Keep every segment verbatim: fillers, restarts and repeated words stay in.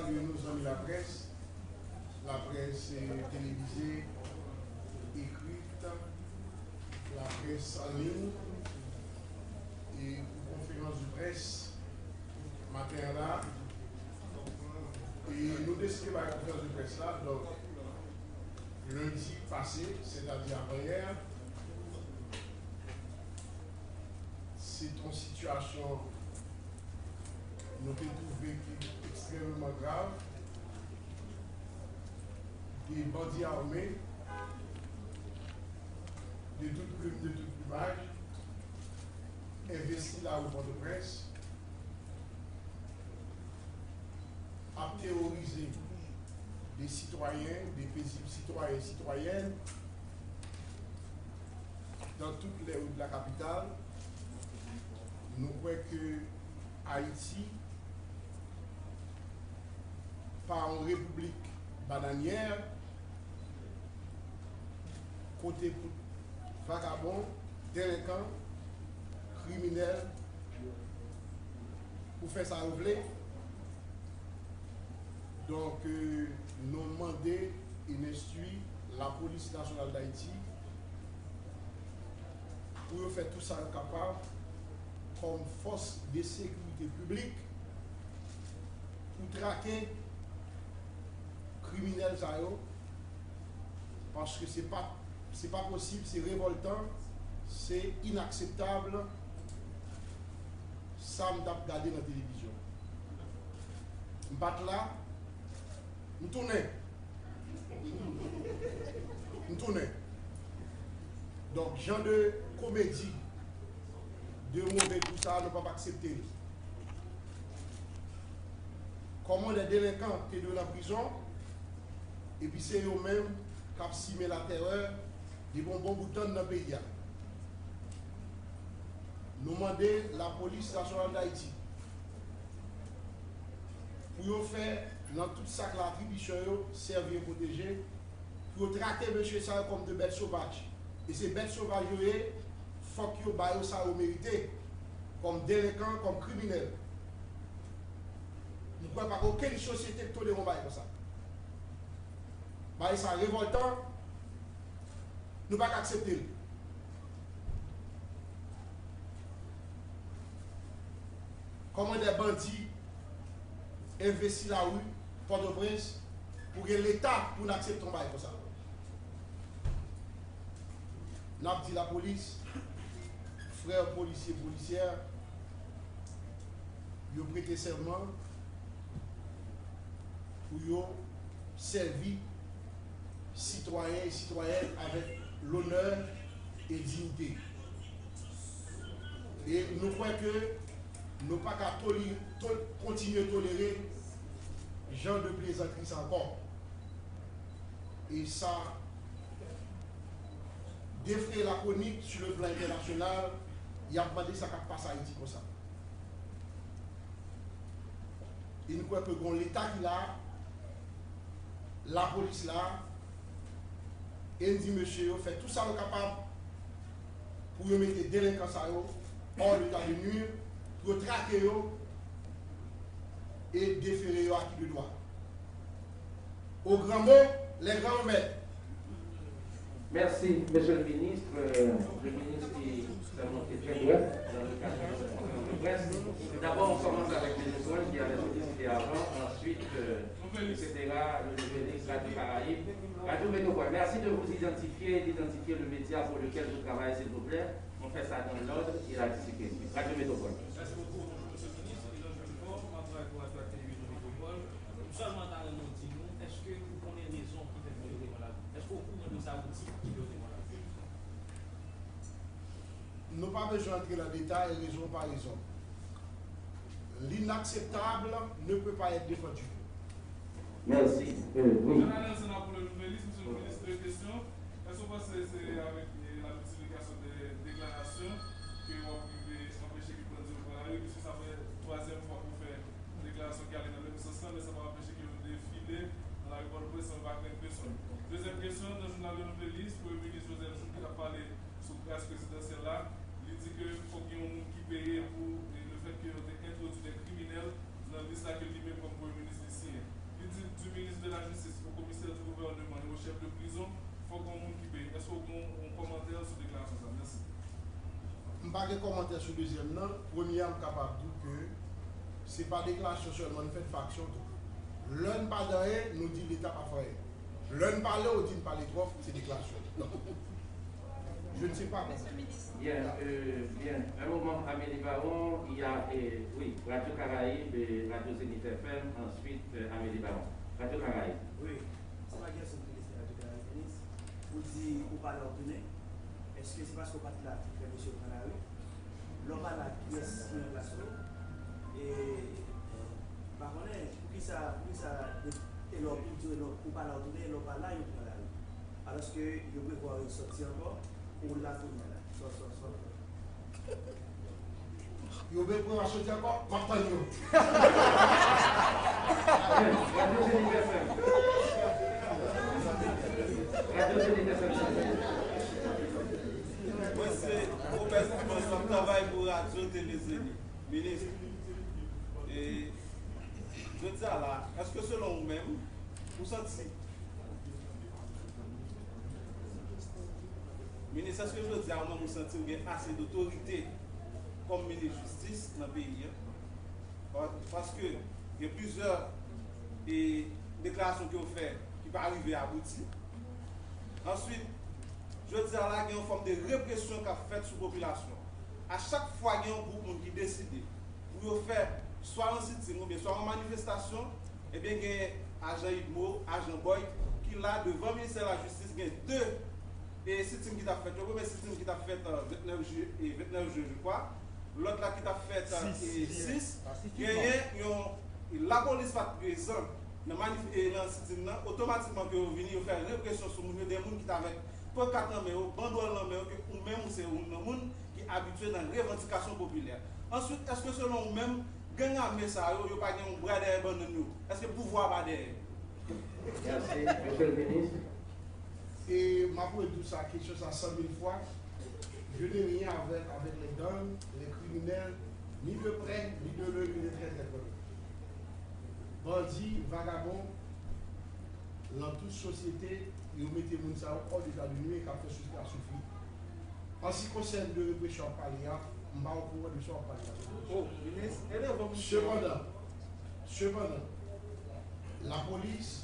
Nou zanmi laprès, laprès, eh, televize, ekrit, laprès an liy, e pou konferans de près maten an la. E nou deside bay konferans de près la, donk, lendi pase, sètadi avanyè, se t on sitiyasyon nou te twouve ki ekstrèmeman grav, de bandi ame, de tout plim, de tout plimaj, envesti lari Pòtoprens, ap teworize de sitwayen, de pezib sitwayen, sitwayèn, dans toutes les rues de la capitale. Nou kwè ke Ayiti pa yon repiblik bananyè, kote pou vagabon, delenkan, kriminèl, pou fè sa yo vle. Donk, euh, nou mande e n enstwi Lapolis Nasyonal d Ayiti pou yo fè tou sa yo kapab kòm fòs de sekirite piblik pou trake kriminèl sa yo, paske se pa, se pa posib, se revòltan, se inakseptab sa m t ap gade nan televizyon. M pa t la, m tounen. M tounen. Donk, jan de komedi de move gou sa a, nou p ap aksepte l. Kòman de delenkan te dwe nan prizon, epi se yo menm k ap simen latèrè depi yon bon bout tan nan peyi a. Nou mande Lapolis Nasyonal d Ayiti pou yo fè nan tout sa k nan atribisyon yo, sèvi e pwoteje, pou yo trake mesye sa yo kòm de bèt sovaj. E se bèt sovaj yo ye, fòk yo ba yo sa yo merite, kòm delenkan, kòm kriminèl. M kwè pa gen okenn sosyete k tolere yon bagay konsa. Bagay sa revòltan, nou pa ka aksepte l. Kòman de bandi envesti lari Pòtoprens pou gen Leta pou n aksepte yon bagay konsa? N ap di lapolis, frè polisye, polisyè, yo prete sèman pou yo sèvi sitwayen e sitwayèn avèk lonè e diyite. E nou kwè ke nou pa ka toli-, to-, kontinye tolere jan de plezantri sa ankò. E sa, de fre lakonik, sur le plan entènasyonal, y ap mande sa k ap pase Ayiti konsa. E n kwè ke gon Leta ki la, lapolis la, e n di mesye yo fè tou sa yo kapab pou yo mete delenkan sa yo hors d'état de nuire, pou yo trake yo e defere yo à qui de droit. Au grand mot, les grands remèdes. Merci, Monsieur le Ministre. Euh, le ministre qui s'est montré très bref dans le cadre de cette conférence de presse. D'abord, on commence avec M. Paul qui avait sollicité avant. Ensuite, euh, et cetera, le, le ministre Radio Caraïbe, Radio Métropole. Merci de vous identifier et d'identifier le média pour lequel vous travaillez, s'il vous plaît. On fait ça dans l'ordre et la discipline. Radio Métropole. Mèsi bokou, Mesye Minis. Eloge Rivor, m ap travay pou Radio Ak Television Metropole. M sèlman ta renmen w di nou, èske ou konnen rezon ki fè ke yo te pran lari? Èske w okouran de sa motif ki fè yo te pran lari? Nou pa bezwen antre nan detay, rezon pa rezon. L'inakseptab ne peut pas être défendu. Mèsi. Euh, wi. Jean Arnel Senna pou Le Nouvelliste, Mesye le Minis, de kesyon. Èske w panse se avèk, eh, la miltiplikasyon de deklarasyon ke w ap rive anpeche ke bandi yo pran lari, piske sa fè twazyèm fwa ke w fè deklarasyon ki ale nan menm sans lan, men sa p ap anpeche ke yo defile nan lari Pòtoprens san yo pa krenn pèsòn. Dezyèm kesyon, nan jounal Le Nouvelliste, Premye Minis Joseph Jouthe ki t ap pale sou gras prezidansyèl la, li di ke fòk gen yon moun ki peye pou, eh, lefèt ke yo te entwodui de kriminèl nan lis la ke li menm kòm Premye Minis li siyen. Prizon, fòk gen yon moun ki peye. Èske w gen yon kòmantè sou deklarasyon sa a? Mèsi. M pa gen kòmantè sou dezyèm nan. Premye a, m kapab di w ke se pa deklarasyon sèlman n fè, n fè aksyon tou. Lè n pa di anyen, nou di Leta pa fè anyen. Lè n pale, ou di n pale twòp, se deklarasyon. Donk, je ne sais pas. Bien, euh, bien. Un moment, Amélie Baron, il y a, euh, oui, Radio Caraïbe, euh, Radio Zénith F M, ensuite, euh, Amélie Baron. Radio Caraïbe. Wi, se pa Gerson ki deside Radio Caraïbe, minis. Ou di ou pa la ou tounen. Èske se paske ou pa t la ki fè mesye pran lari? Lè w pa la, kiyès ki ranplase w? E m pa konnen poukisa, poukisa e lè w pito, e lè w pa la w tounen, e lè w pa la yo pran lari. Alòske yo prevwa yo sòti ankò, ou la kounye a la. Sò, sò, sò. Yo prevwa sòti ankò, m ap tann yo. Radio Zénith F M. Radio Zénith F M. Mwen se Robert Simons, m ap travay pou Radyo Tele Zenith. Minis, e jodi a la, èske selon ou menm, ou santi Minis, èske jodi a ou menm ou santi ou gen ase dotorite kòm minis jistis nan peyi a? Pa- Paske gen plizyè e, deklarasyon ke w fè ki pa rive abouti. Answit, jodi a la gen yon fòm de represyon k ap fèt sou popilasyon. A chak fwa gen yon gwoup moun ki deside pou yo fè swa yon sitin oubyen swa yon manifestasyon, ebyen gen ajan UDMO, ajan BOID ki la devan ministè lajistis, gen de e sitin ki t ap fèt yo. Premye sitin ki t ap fèt ventnèf je, e ventnèf je, je kwa. Lòt la ki t ap fèt e sis. Genyen yon lapolis pa t prezan nan manif e nan sitin nan. Otomatikman ke yo vini, yo fè represyon sou moun yo, de moun ki t avèk pankat nan men yo, bandwòl nan men yo, ke ou menm ou se youn nan moun ki abitye nan revandikasyon popilè. Answit, èske selon ou menm, gang ame sa yo, yo pa gen yon bra dèyè bannann yo? Èske pouvwa pa dèyè yo? Merci. Monsieur le ministre. E m ap redi w sa, kesyon sa san mil fwa. Je n'ai rien à faire avec les gangs, les criminels, ni de près, ni de loin, ni de très très loin. Bandi, vagabon, nan tout sosyete, yo mete moun sa yo hors d'état de nuire, k ap fè sosyete a soufri. An ce qui concerne de represyon w ap pale a, m pa okouran de sa w ap pale a. Sepandan, sepandan, lapolis,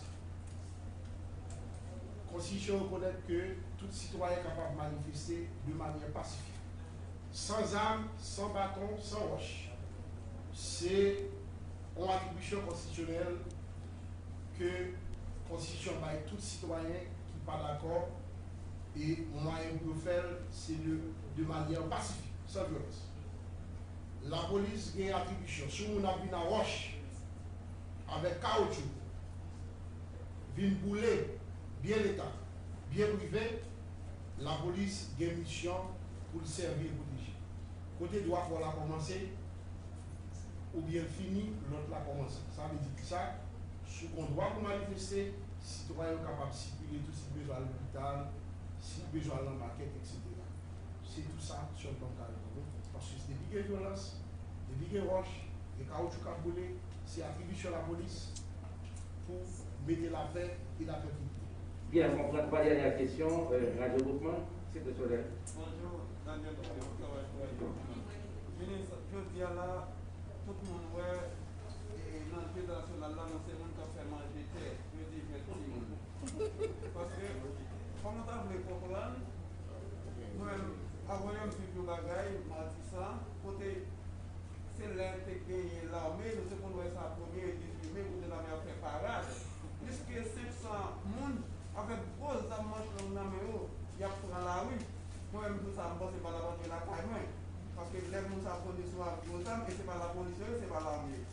konstitisyon rekonèt ke tout sitwayen kapab manifeste de manyè pasifik, san zam, san baton, san wòch. Se yon atribisyon konstitisyonèl ke konstitisyon bay tout sitwayen ki pa dakò, e mwayen pou yo fè l se de, de manyè pasifik, san vyolans. Lapolis gen atribisyon, si yon moun ap vin a wòch, avèk kawoutchou, vin boule byen leta, byen prive, lapolis gen misyon pou l sèvi e pwoteje. Kote dwa pa w la kòmanse, oubyen l fini, lòt la kòmanse. Sa vle di kisa? Si w gen dwa pou manifeste, sitwayen yo kapab sikile tou, si l bezwen al lopital, si l bezwen al nan makèt, etsetera. Se tou sa sèlman m ka reponn ou. Paske depi gen vyolans, depi gen wòch, gen kawoutchou k ap boule, se atribisyon lapolis pou mete lapè e laprankwilite. Bien, on prend trois dernières questions. Euh, Radio Groupement, s'il te plaît. Bonjour, Daniel Pierre, travay pou Radio Groupement. Minis, jodi a la, tout moun wè, e, nan jedi nasyonal la, nou se moun k ap fè manje tè, yo di jwèt timoun. Paske, kòman w ta vle konprann, nou menm, avan yonn viv yon bagay, Matisan, kote se lè te genyen lame, nou te konn wè sa premye e dezyèm me, kote lame ap fè parad. Plis ke senk san moun, avèk gwo zam manch long nan men yo, y ap pran lari. Mwen menm, jou sa a, m panse m pa t ap antre lakay mwen. Paske lè moun sa a konn yo sou ak gwo zam, e se pa lapolis yo ye, se pa lame yo.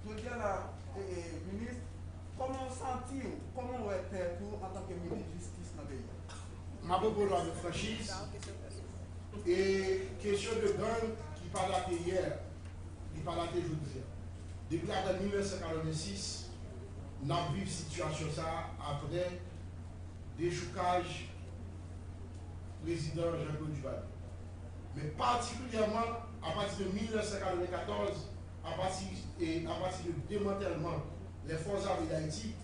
Jodi a la, e, e, minis, kòman w santi w? Kòman w wè tèt ou antanke minis jistis nan peyi a? M ap reponn ou avèk franchiz. E kesyon de gang ki pa date yè, li pa date jodi a. Depi aprè mil nèf san katrevensis, n ap viv sitiyasyon sa a aprè dechoukaj prezidan Jean Claude Duvalier. Men patikilyèman, apati de mil nèf san katrevenkatòz, apati, e, apati de demantèlman lè Fòs Ame d Ayiti,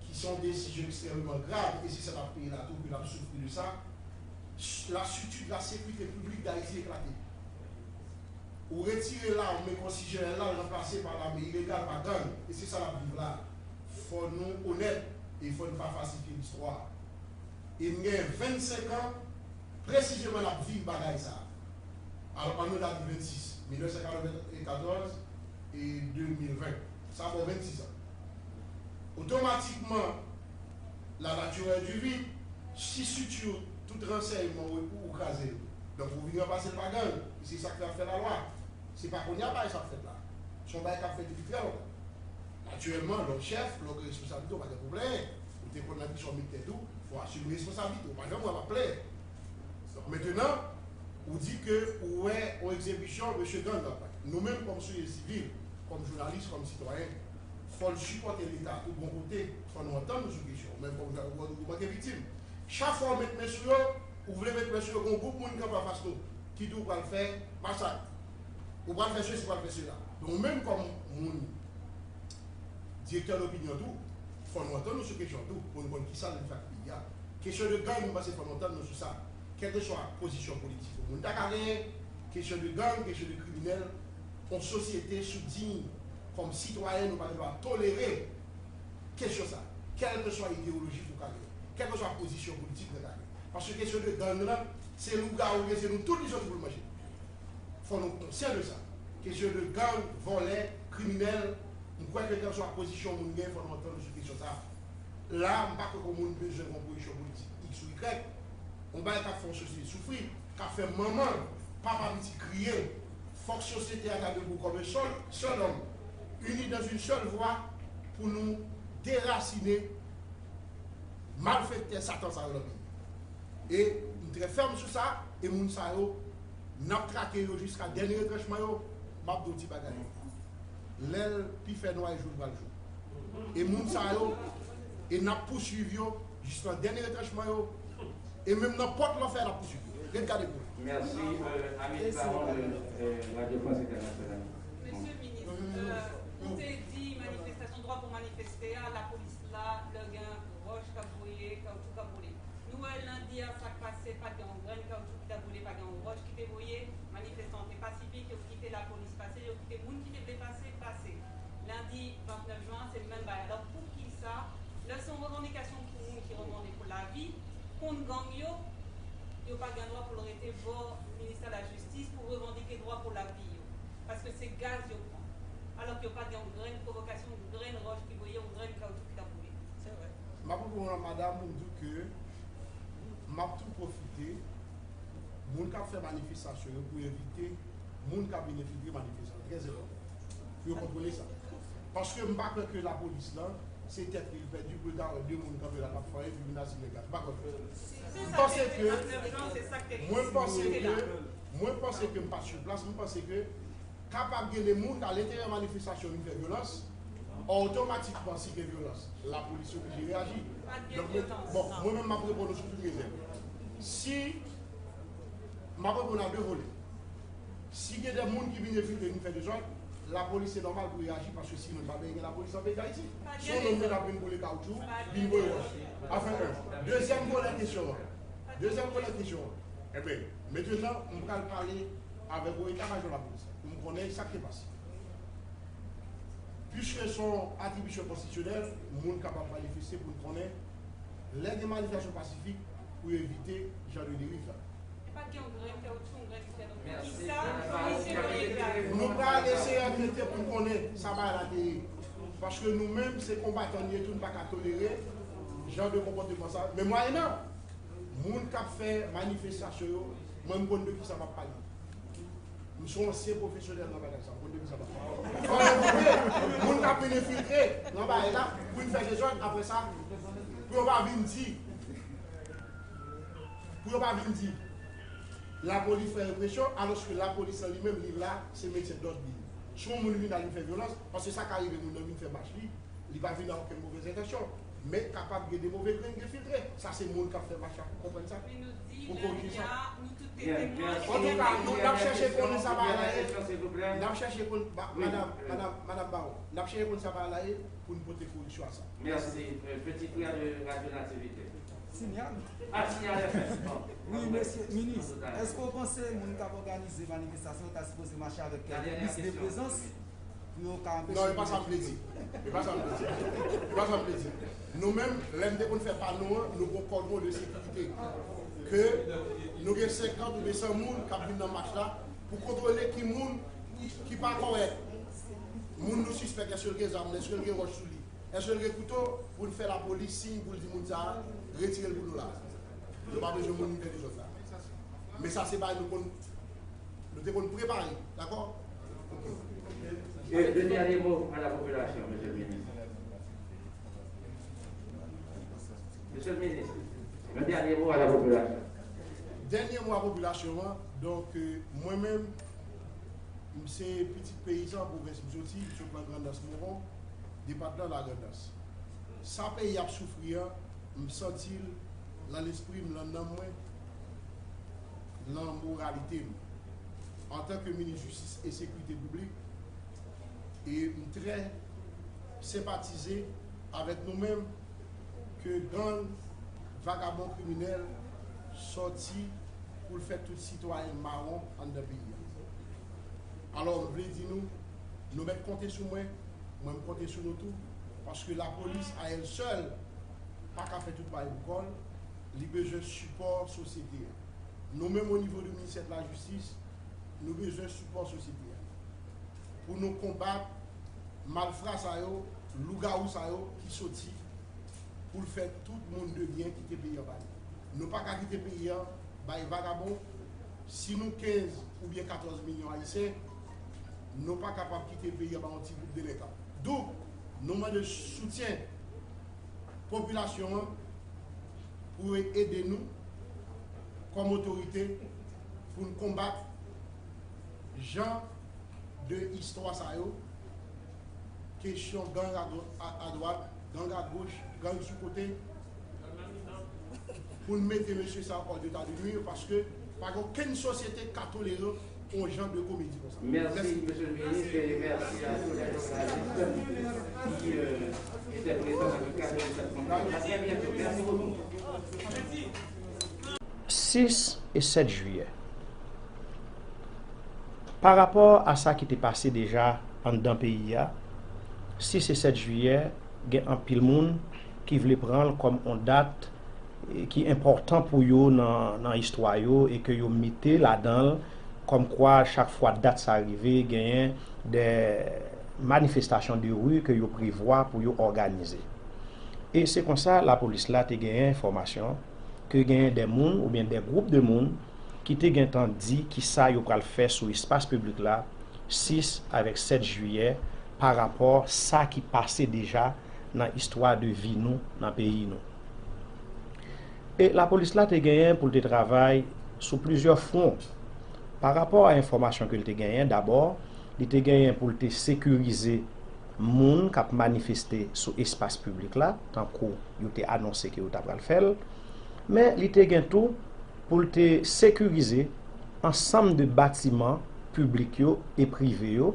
ki Se yon desizyon ekstrèmeman grav, e se sa n ap peye la tou, ke n ap soufri de sa. La structure de la sécurité publique d'Haïti eklate. Ou retire lame konstitisyonèl la, l ranplase pa lame ilegal, pa gang. E se sa n ap viv la. Fò nou onèt e fò n pa falsifye listwa. E m gen vennsenk an, presizeman n ap viv bagay sa. Alò, ann nou ta di vennsis, mil nèf san katrevennkatòz e de mil ven. Sa fè vennsis an. Otomatikman, la nature du vide, si structure tout ransèyman ou, ou kraze l. Donk, ou vin ranplase l pa gang, e se sa k fè ap fè lalwa. Se pa kounye a bagay sa ap fèt la. Se yon bagay k ap fèt depi trè lontan. Natirèlman, lè w chèf, lè w gen responsablite, w pa gen pou plenyen. Ou te konn nan kesyon militè tou, fò w asime responsablite. Ou pa janm wè m ap plenyen. Donk, mentenan, ou di ke ou wè yon egzebisyon, mesye gang ap fè. Nou menm, kòm sosyete sivil, kòm jounalis, kòm sitwayen, fò n sipòte Leta tout bon kote, fò nou antann nou sou kesyon. Ou menm, kòm jounalis, ou, ou manke viktim. Chak fwa w met men sou yo, ou vle met men sou yo, gen yon gwoup moun kanpe anfas nou, ki di w pral fè masak. Ou pral fè sesi, ou pral fè sela. Donk, ou menm kòm moun, direktè dopinyon tou, fò nou antann nou sou kesyon tou, pou nou konn kisa nou fè ak peyi a. Kesyon de gang, mwen panse fò nou antann nou sou sa. Kèlkeswa pozisyon politik yon moun ta ka genyen, kesyon de gang, kesyon de kriminèl, yon sosyete sou diy, kòm sitwayen, nou pa gen dwa tolere kesyon sa. Kèlkeswa ideyoloji pou ka genyen, kèlkeswa pozisyon politik nou ka genyen. Paske kesyon de gang nan, se lougawou li ye, se nou tout li soti pou l manje. Fò nou konsyan de sa. Kesyon de gang, vòlè, kriminèl, m kwè ke kèlkeswa pozisyon moun gen, fò nou antann nou sou kesyon sa. La, m pa kwè ke yon moun bezwen gen yon pozisyon politik X ou Y. Yon bagay k ap fè yon sosyete soufri, k ap fè manman, papa pitit kriye. Fòk sosyete a ta debou kòm yon sèl, sèl òm, ini dans une seule voix pou nou derasinen malfektè Satan sa yo nan peyi. E m trè fèm sou sa, e moun sa yo, n ap trake yo jiska dènye retranchman yo. M ap di w ti bagay. Lè l pi fè nwa, e jou l pral jou. E moun sa yo, e n ap pouswiv yo jis nan dènye retranchman yo. E menm nan pòt lanfè, n ap pouswiv yo. Ret gade pou w. Mèsi, euh, ami pawòl, euh, Radio France Internationale. Mesye minis, euh, ou te di manifestasyon, dwa pou manifeste a, lapolis la, lè gen wòch k ap voye, kawoutchou k ap boule. Nou wè lendi a sa k pase, pa t gen yon grenn kawoutchou ki t ap boule, pa t gen yon wòch ki te voye, manifestan te pasifik, yo kite lapolis pase, yo kite moun ki te vle pase, pase. Lendi vennèf jen an, se menm bagay. Alò, poukisa, lè se yon revandikasyon pou moun ki revandike pou lavi, kont gang yo, yo pa gen dwa pou l rete bò ministè lajistis pou revandike dwa pou lavi yo? Paske se gaz yo pran. Alò ke yo pa t gen yon grenn pwovokasyon, yon grenn wòch ki voye, yon grenn kawoutchou ki t ap boule. Se vre. M ap reponn a madanm pou m di w ke m ap tou pwofite moun k ap fè manifestasyon yo pou envite moun k ap vin enfiltre manifestasyon. Trè enpòtan. Pou yo kontwole sa. Paske m pa kwè ke lapolis lan, se tèt li l pèdi pou l ta wè de moun kanpe la k ap fè anyen, epi vin asime gaz. M pa kwè. M panse ke, mwen panse ke, mwen panse ke m pa t sou plas, mwen panse ke kapab gen de moun a lenteryè manifestasyon vin fè vyolans, otomatikman si gen vyolans, lapolis oblije reyaji. Donk, mwen, bon, mwen menm m ap reponn ou sou tout rezèv. Si, m ap reponn a de volè. Si gen de moun ki vin enfiltre, vin fè dezòd, lapolis se nòmal pou reyaji, paske sinon pa bezwen gen lapolis nan peyi Dayiti. Si yon nonm vin ap vin boule kawoutchou, vin voye wòch. Anfen, en. Dezyèm volè kesyon an. Dezyèm volè kesyon an. Enben, mentenan, m pral pale avèk yon eta majò lapolis la, pou m konnen sa k te pase. Piske se yon atribisyon konstitisyonèl, moun kapab manifeste pou n konnen, lè gen manifestasyon pasifik, pou yo evite jan de deriv sa. E pa t gen yon grenn kawoutchou, yon grenn ki fè nou pè. Kisa, misye voye gaz? Nou pral eseye ankete pou n konnen sa bagay la te ye. Paske nou menm, se konbatan n ye tou, n pa ka tolere jan de konpòteman sa. Men mwayennan, moun k ap fè manifestasyon yo, mwen, m konn de kisa m ap pale. M se yon ansyen pwofesyonèl nan bagay sa, m konn de kisa m ap pale. Fò yo evite moun k ap vin enfiltre nan bagay la, pou vin fè dezòd, apre sa, pou yo pa vin di, pou yo pa vin di, lapolis fè represyon, alòske lapolis lan li menm, li la, se mentyen dòd li ye. Si yon moun vin al vin fè vyolans, paske sa ka rive moun nan vin fè mach li, li pa vin ak okenn movèz entansyon. Men kapab gen de move grenn ki filtre. Sa se moun k ap fè mach la pou konprann sa, pou korije sa. Antouka, nou, n ap chèche konnen sa bagay la ye. N ap chèche konn, ma- madanm, madanm, madanm Baron, n ap chèche konn sa bagay la ye pou n pote koreksyon a sa. Mèsi. Petit frère de Radio Nativité. Sinyal. Ah, Sinyal F M. Bon. Wi, mesye minis, èske w panse moun k ap òganize manifestasyon ta sipoze mache avèk kèk plis de prezans? Pou yo ka anpeche. Non, e pa sa m vle di. E pa sa m vle di. E pa sa m vle di. Nou menm, lè n te konn fè pa nou an, nou gon kòdon de sekirite. Ke nou gen senkant oubyen san moun k ap vin nan mach la pou kontwole ki moun ki pa kòrèk. Moun nou sispèk, èske l gen zam, èske l gen wòch sou li, èske l gen kouto, pou n fè lapolis siy pou l di moun sa a, retire l pou nou la. Nou pa bezwen moun entèlijans la. Men sa se bagay nou konn, nou te konn prepare, dakò? Et le dernier mot à la population, monsieur le ministre. Monsieur le ministre, le dernier mot à la population. Dènye mo a popilasyon an, donk, euh, mwen menm, m se pitit peyizan pwovens m soti, m sot nan Grandans Mouron, depatman Lagrandans. Sa peyi ap soufri an, m santi l nan lespri m, nan nanm mwen, nan moralite m. Antanke minis jistis e sekirite piblik, e m trè senpatize avèk nou menm ke gang vagabon kriminèl sòti pou l fè tout sitwayen mawon anndan peyi a. Alò, m vle di nou, nou mèt konte sou mwen, mwen m konte sou nou tou, paske lapolis a èl sèl pa ka fè tout bagay pou kò l, li bezwen sipò sosyete a. Nou menm o nivo de ministè de la jistis, nou bezwen sipò sosyete a pou nou konbat malfra sa yo, lougawou sa yo ki soti pou l fè tout moun de byen kite peyi an ba li. Nou pa ka kite peyi an bay vagabon. Si nou kenz oubyen katòz milyon ayisyen, nou pa kapab kite peyi an ba yon ti gwoup delenkan. Donk, nou mande soutyen popilasyon an pou yo ede nou kòm otorite pou n konbat jan de istwa sa yo, kesyon gang a, a, a dwat, gang a goch, gang sou kote, pou n mete mesye sa yo hors d'état de nuire, paske pa gen okenn sosyete k ka tolere yon jan de komedi konsa. Mèsi, mesye le minis, e mèsi a tou lè jounalis ki, euh, etè prezan nan kad de sèt konferans. A trè byento. Mèsi bokou. Sis e sèt jiyè. Pa rapò a sa ki te pase deja anndan peyi a, sis e sèt jiyè, gen anpil moun ki vle pran l kòm on dat, eh, ki enpòtan pou yo nan, nan istwa yo e ke yo mete ladan l kòmkwa chak fwa dat sa rive, genyen de manifestasyon de ri ke yo prevwa pou yo òganize. E se konsa lapolis la te genyen enfòmasyon ke genyen de moun oubyen de gwoup de moun ki te gentan di kisa yo pral fè sou espas piblik la sis avèk sèt jiyè pa rapò sa ki pase deja nan istwa de vi nou nan peyi nou. E lapolis la te genyen pou l te travay sou plizyè fwon. Pa rapò a enfòmasyon ke l te genyen, dabò, li te genyen pou l te sekirize moun k ap manifeste sou espas piblik la, tankou yo te anonse ke yo ta pral fè l, men li te gen tou pou l te sekirize ansanm de batiman piblik yo e prive yo.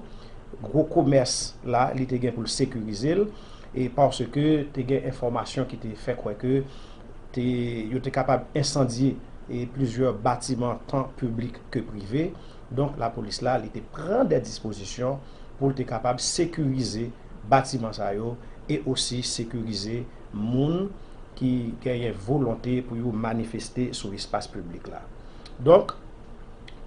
Gwo komès la, li te gen pou l sekirize l, e paske te gen enfòmasyon ki te fè kwè ke te, yo te kapab ensandye, e, plizyè batiman, tan piblik ke prive. Donk, lapolis la, li te pran de dispozisyon pou l te kapab sekirize batiman sa yo e osi sekirize moun ki genyen volonte pou yo manifeste sou espas piblik la. Donk,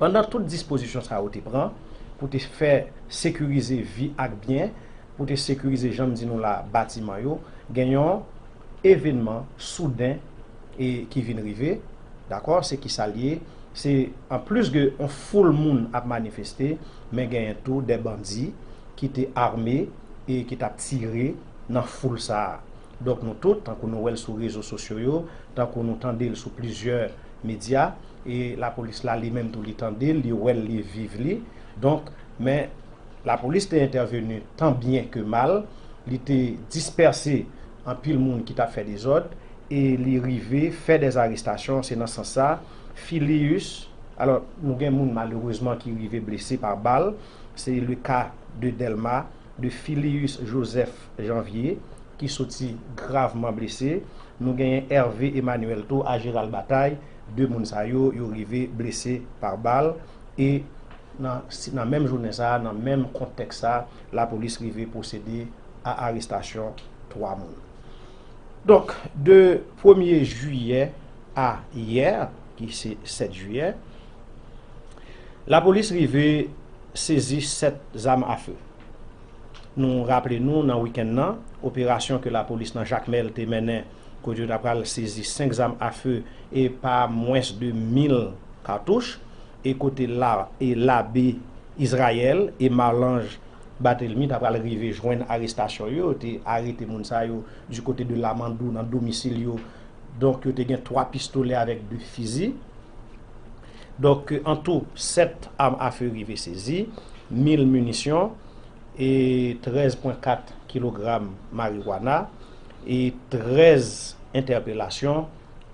pandan tout dispozisyon sa yo te pran pou te fè sekirize vi ak byen, pou te sekirize, jan m di nou la, batiman yo, gen yon evènman souden e ki vin rive, dakò, se kisa l ye? Se anplis de yon foul moun ap manifeste, men genyen tou de bandi ki te ame e ki t ap tire nan foul sa a. Donk, nou tout, tankou nou wè l sou rezo sosyo yo, tankou nou tande l sou plizyè medya, e lapolis la, li menm tou, li tande l, li wè l, li viv li. Donk, men lapolis te entèveni tan byen ke mal, li te dispèse anpil moun ki t ap fè dezòd, e li rive fè dè arestasyon, se nan sans sa, Filius, alò, nou gen moun malerezman ki rive blese pa bal, se le ka de Dèlma, de Filius Joseph Janvier, ki soti gravman blese. Nou genyen Hervé Emmanuel tou a Gérald Bataille, de moun sa yo, yo rive blese pa bal, e nan, si, nan menm jounen sa, nan menm kontèks sa, lapolis rive pwosede a arestasyon twa moun. Donk, de premye jiyè a yè, ki se sèt jiyè, lapolis rive sezi sèt zam afe. Nou raple nou, nan wikenn nan, operasyon ke lapolis nan Jakmèl te mennen, kote yo ta pral sezi senk zam afe e pa mwens de mil katouch, e kote la, e Labe Izrayèl e Malanj Batelmi ta pral rive jwenn arestasyon yo, yo te arete moun sa yo du kote de Lamandou nan domisil yo. Donk, yo te gen twa pistolè avèk de fizi. Donk, an tou, sèt am afe rive sezi, mil minisyon, e trèz pwen kat kilogram mariwana, e trèz entèpelasyon,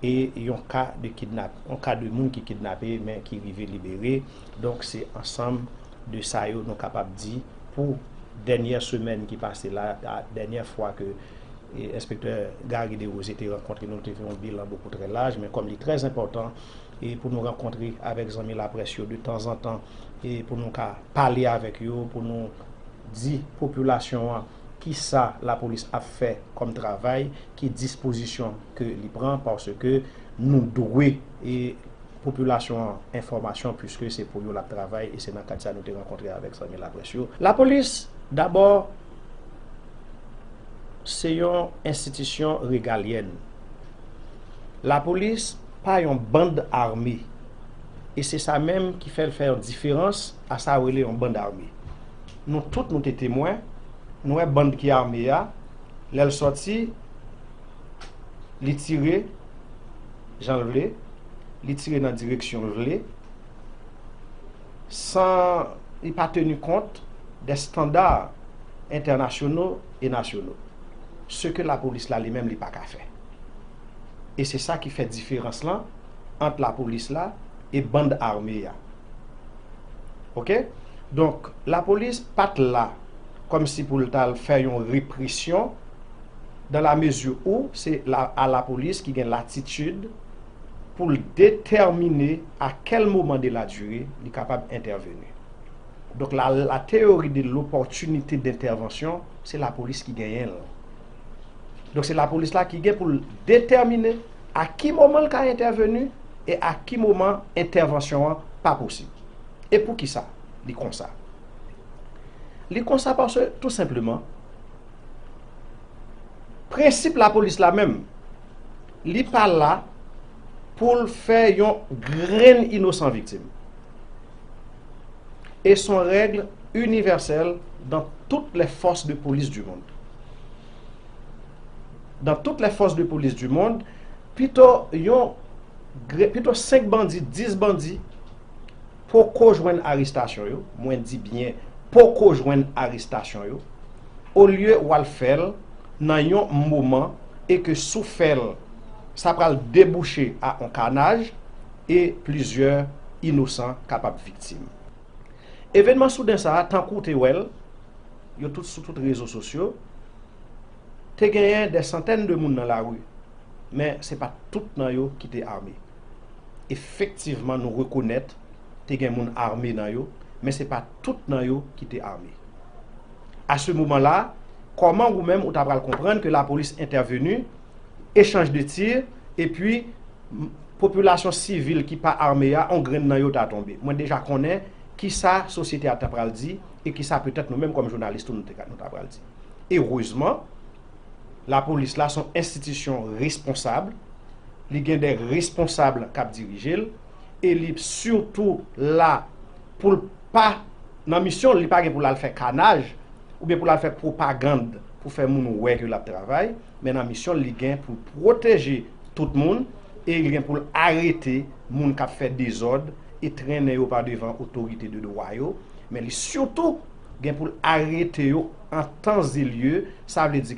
e yon ka de kidnap, yon ka de moun ki kidnape, men ki rive libere. Donk, se ansanm de sa yo nou kapab di pou dènyè semèn ki pase la, a, dènyè fwa ke, e, enspektè Gary Desrosiers te rankontre nou, te fè yon bilan bokou trè laj, men kòm li trè enpòtan, e, pou nou rankontre avèk zanmi laprès yo de tanzantan, e, pou nou ka pale avèk yo, pou nou di popilasyon an kisa lapolis ap fè kòm travay, ki dispozisyon ke li pran, paske nou dwe, e, popilasyon an enfòmasyon, puiske se pou yo l ap travay, e se nan kad sa nou te rankontre avèk zanmi laprès yo. Lapolis, dabò, se yon enstitisyon regalyèn. Lapolis pa yon bann ame, e se sa menm ki fè l fè yon diferans a sa yo rele yon bann ame. Nou tout nou te temwen, nou wè bann ki ame a, lè l sòti, li tire jan l vle, li tire nan direksyon l vle, san li pa teni kont dè estanda entènasyonal e nasyonal. Se ke lapolis la li menm li pa ka fè. E se sa ki fè diferans lan ant lapolis la e bann ame a. Oke? Donk, lapolis pa t la kòmsi pou l t al fè yon represyon, dans la mesure où se la, a lapolis ki gen latitid pou l detèmine a kèl moman de la dire li kapab entèveni. Donk, la, la théorie de l'opportunité d'intervention, se lapolis ki genyen l. Donk, se lapolis la ki gen pou l detèmine a ki moman l ka entèveni e a ki moman entèvansyon an pa posib. E poukisa li konsa? Li konsa paske, tou senpleman, prensip lapolis la menm, li pa la pou l fè yon grenn inosan viktim. Et son règle universelle dans toutes les forces de police du monde. Dans toutes les forces de police du monde, pito yon gre-, pito senk bandi, dis bandi poko jwenn arestasyon yo, mwen di byen, poko jwenn arestasyon yo, olye w al fè l nan yon moman e ke si w fè l, sa pral debouche a yon kanaj e plizyè inosan kapab viktim. Evènman souden sa a, tankou w te wè l, yo tout sou tout rezo sosyo, te genyen dè santèn de moun nan lari, men se pa tout nan yo ki te ame. Efektivman, nou rekonèt te gen moun ame nan yo, men se pa tout nan yo ki te ame. A se moman la, kòman ou menm ou ta pral konprann ke lapolis entèveni, echanj de tir, epi m-, popilasyon sivil ki pa ame a, on grenn nan yo ta tonbe? Mwen deja konnen kisa sosyete a ta pral di e kisa petèt nou menm kòm jounalis tou nou te ka, nou ta pral di. Erezman, lapolis la se yon enstitisyon responsab, li gen de responsab k ap dirije l, e li sitou la pou l pa, nan misyon l, li pa gen pou l al fè kanaj, oubyen pou l al fè pwopagann pou fè moun wè ke l ap travay, men nan misyon l, li gen pou l pwoteje tout moun, e li gen pou l arete moun k ap fè dezòd e trennen yo pa devan otorite de dwa yo, men li sitou gen pou l arete yo an tan e lye, sa vle di